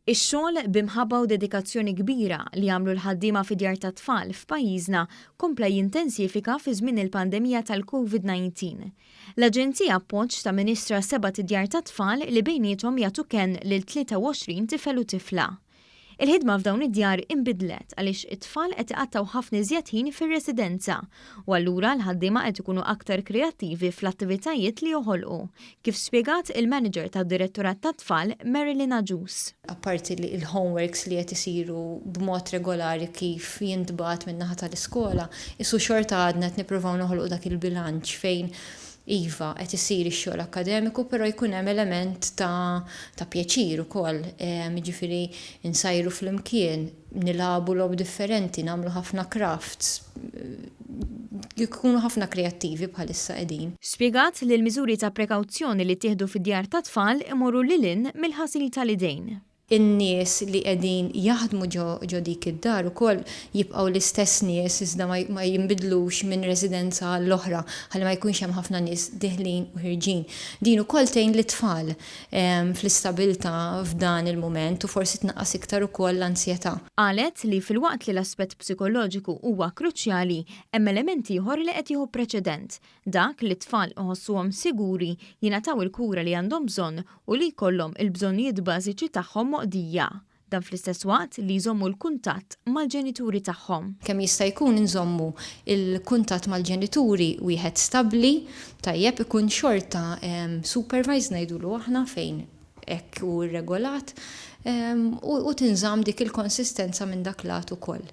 Ix-xogħol b'imħabba u dedikazzjoni kbira li jagħmlu l-ħaddiema fi djar tat-tfal f'pajjiżna kompla jintensifika fi żmien il-pandemija tal-Covid-19. L-Aġenzija Appoġġ tamministra sebat idjar tat-tfal li bejniethom jagħtu kenn lil 23 tifel u tifla. Il-ħidma f'dawn id-djar inbidlet għaliex it-tfal qed iqattgħu ħafna iżjed ħin fir-residenza u allura l-ħaddiema qed ikunu aktar kreattivi fl-attivitajiet li joħolqu, kif spjegat il-Manager tad-Direttorat tat-Tfal Marilyn Agius. Apparti li l-homeworks li qed isiru b'mod regolari kif jintbagħat min-naħa tal-iskola, isu xorta għadna qed nippruvaw noħolqu dak il-bilanċ fejn iva qed isir ix-xogħol akkademiku però jkun hemm element ta' ta' pjaċir ukoll. Jiġifieri nsajru flimkien, nilagħbu logħob differenti, nagħmlu ħafna crafts, jkunu ħafna kreattivi bħalissa qegħdin. Spjegat li l-miżuri ta' prekawzjoni li ttieħdu fid-djar tat-tfal imorru lil hinn mill-ħasil tal-idejn. In-nies li qegħdin jaħdmu ġo ġo dik id-dar ukoll jibqgħu l-istess nies iżda ma ma jinbidlux minn residenza għall-oħra ħalli ma jkunx hemm ħafna nies deħlin u ħirġin. Din ukoll tgħin lit-tfal fl-istabilità f'dan il-mument u forsi tnaqqas iktar ukoll l-ansjetà. Qalet li filwaqt li l-aspett psikoloġiku huwa kruċjali, hemm element ieħor li qed jieħu preċedent, Dak li t-tfal iħossuhom siguri, jingħataw il-kura li għandhom bżonn u li jkollhom il-bżonnijiet bażiċi tagħhom moqdija. Dan fl-istess waqt li jżommu l-kuntatt mal-ġenituri tagħhom. Kemm jista' jkun inżommu l-kuntatt mal-ġenituri wieħed stabbli, tajjeb, ikun xorta supervised ngħidulu aħna fejn hekk hu rregolat, u tinżamm dik il-konsistenza minn dak lat ukoll.